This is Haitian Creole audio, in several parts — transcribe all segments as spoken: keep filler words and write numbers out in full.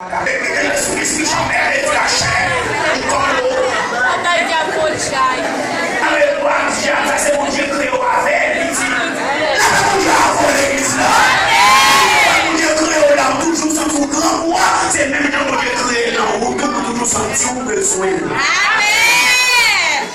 Epi, Lespri Santo, Lespri Santo, Lespri Santo, Batay dyab kont chay. Alelouya, dyab, sa se Bondye kreye w avè l, li di, la pa Bondye avè w legliz la. Bondye kreye w la, ou toujou santi w grangou a, se menm jan Bondye kreye l nan ou tou, ou toujou santi w bezwen l. Amèn.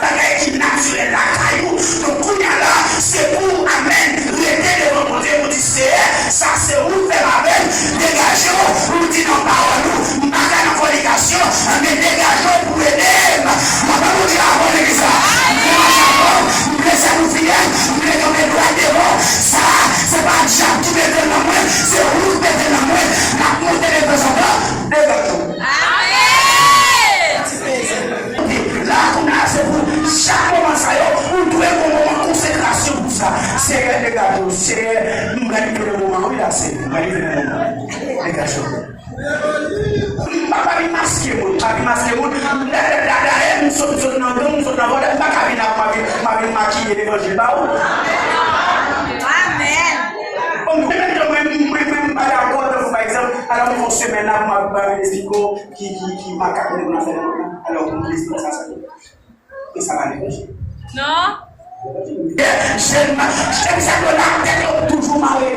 Bagay ki natirèl lakay ou. Donk, kounye a la, se pou, amèn, rete devan Bondye, pou di, Seyè, sa se ou k fè m avè l, degaje w, ou di nan pawòl ou, m pa ka nan fònikasyon, men degaje w pou ede m. Papa Bondye avè w legliz la. M vle mache avè w, m vle sèvi w fidèl, m vle kanpe dwat devan w. Sa, se pa dyab ki mete l nan mwen, se ou k mete l nan mwen. N ap monte devan Satan, degaje w. Amèn. La, kounye a, se pou chak moman sa yo, ou dwe gon moman konsekrasyon pou sa. Seyè, degaje w. Seyè, m pral rive nan moman wi la, Seyè. M pral rive nan moman. Degaje w. M pa, pa vin maske moun, pa vin maske moun. Dayè, m sot, m sot nan gang, m sot nan vòlè, m pa ka vin ap, m ap vin, m ap vin makiye levanjil ba ou. Amèn. Bon, mwen menm jan mwen, mwen, mwen, m pa dakò, tankou pa egzanp, alò m fè yon semèn la, m ap, m ap vin esplike w ki, ki, ki makak nèg la fè nan mwen. Alò, pou m esplike sa, sa fè. E sa pa deranje. Non. Jèn, jèn sa yo la, tèt yo toujou mare.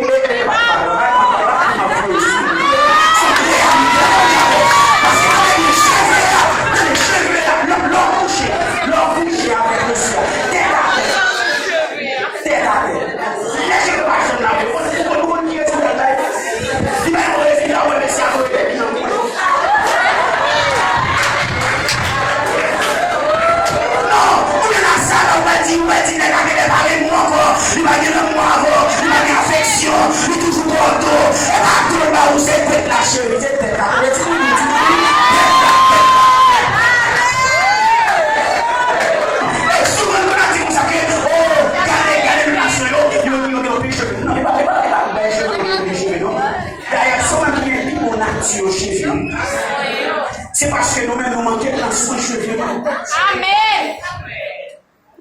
Paske tande cheve a, tande cheve a, lè, lè w kouche, lè w kouche avèk mesye a, tèt atè. Tèt atè. Nèg yo pa janm lave. Ou konn, ou konn ki rezilta l bay? Li bay bon rezilta, ou wè mesye a voye epi nan mwen. Non, ou gen la sa la, ou pa di, ou pa di nèg la genlè pa renmen w ankò. Li pa gen lanmou avè w, li pa gen afeksyon, li toujou pran do. E pa do l ba ou, se tèt la cheri, se tèt la. Ou wè ti moun, ti moun, tèt la, tèt la, tèt la. E souvan nou konn ap di konsa ke, oh, gade, gade relasyon yo, yo, yo gen anpil cheve. Non, e pa, e pa, e pa, e pa cheve, yo gen anpil cheve, non. Dayè, se ou menm ki gen pi bon nati yo cheve. Se paske nou menm nou manke pran swen cheve nou. Amèn.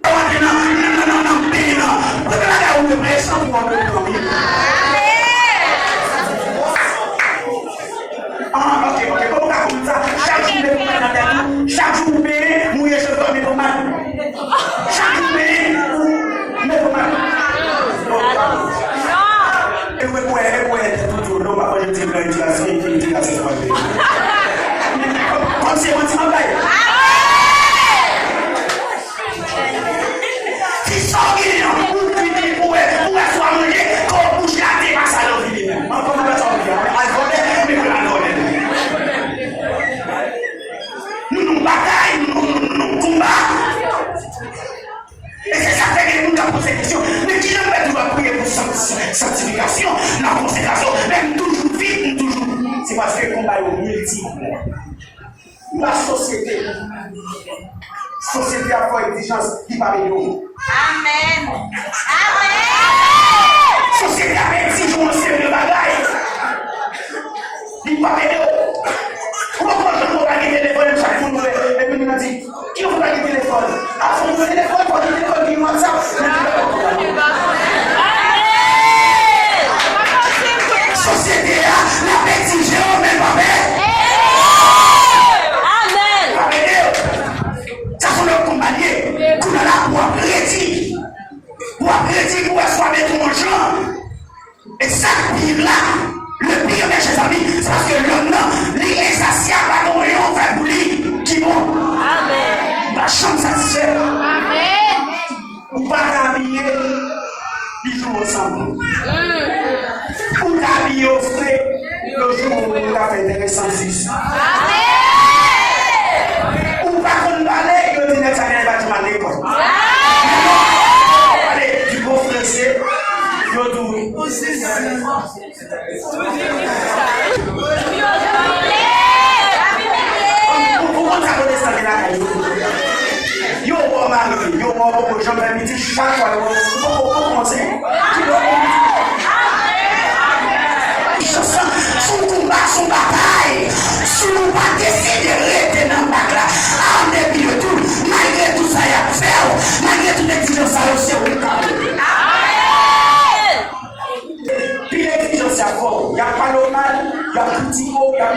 Ou antre nan, nan, nan, nan, nan peyi nan. Premye bagay ou dwe pran, e santi w antre nan peyi. Ah, ok, ok. Kòman w ka konprann sa? Chak jou w mete pomad nan tèt ou. Chak jou ou benyen, mouye cheve w, mete pomad. Chak jou ou benyen, ou mete pomad. E ou, e ou, e ou, tèt ou di w, non, m ap manje ti gran, ti asin, ti asin, ti asin. Kòm se manti m ap bay. Kisa w genyen an? Ou fini pou wè, pou wè swa manje, kò w bouche a te pa sa nan fini menm. Mwen konn sa w di a, al vòlè, men mwen al vòlè. Nou, nou batay, nou, nou, nou, nou konba. E se sa k fè gen moun k ap poze kesyon, men kijan m fè toujou ap priye pou sant-, santifikasyon, nan konsekrasyon, men m toujou vit, m toujou. Se paske konba yo miltip. Pou lasosyete. Sosyete ap fè egzijans, li p ap ede w. Amèn. Amèn. Sosyete ap egzije w yon seri de bagay. Li p ap ede w. Ou konprann jan konba gen telefòn, chak moun wè, epi moun nan di, ki yon konba gen telefòn? A, fò gen telefòn, fò gen telefòn, gen WhatsApp. Sosyete a, l ap egzije w, men l p ap ede. Amèn. L p ap ede w. Sa se yon lòt konba l ye. Kounye a la, w ap redi. W ap redi pou wè si w ap mete yon jan. E sa k pi la, le pire, mezanmi, se paske lòm nan, li ensasyab, pa gen anyen ou fè pou li ki bon. Amèn. Li pa janm satisfè. Amèn. Ou pa ka abiye li jou ansanm. Ou ka abiye w fre, yon jou ou ka fè enteresan jis. Ou pa konn pale, yo di nèg sa genlè pa janm al lekòl. Ou pale di bon franse, yo di w. Ou, ou konn sa pwotestan gen lakay yo? Yo wè w marye, yo wè w poko janm fè pitit, chak fwa yo wè w, ou poko, ou poko kòmanse. Ki lè w gen pitit? Se yon konba, se yon batay. Si nou pa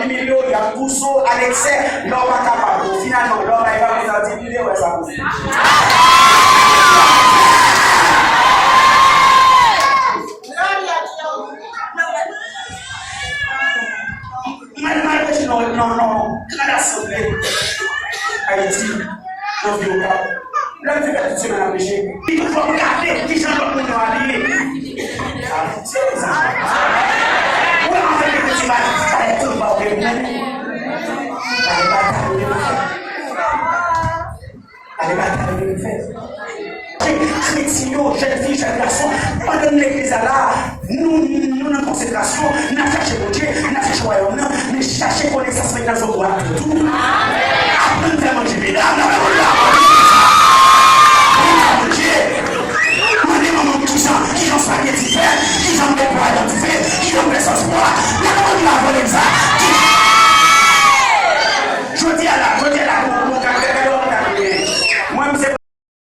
Imilye w, y ap pouse w a leksè, lè w pa kapab. Bon, finalman, lè w bay vag, sa di, imilye, wè sa pou fè. Mal, mal, non, non, non, non. Gad asanble Ayiti nan vi Okap. Lè m fin fè tout semèn ap preche, li toujou ap gade kijan lòt moun yo abiye. Sa piti, sa. Ou la anfèt, mete ti bagay, bagay tout ba ou gen pou mwen. Bagay batay ou gen pou fè. Bagay batay ou gen pou fè. Kretyen yo, jèn fi, jèn gason, pandan n legliz la la, nou, nou nan konsekrasyon, n ap chache Bondye, n ap chache wayòm nan, men chache konesans men nan zòt dwat tou. Aprann fè manje medam, nan men moun la, aprann fè manje. Mande manman m kijan, kijan spageti fèt, kijan m fè pwa nan dife, kijan m fè sòs pwa.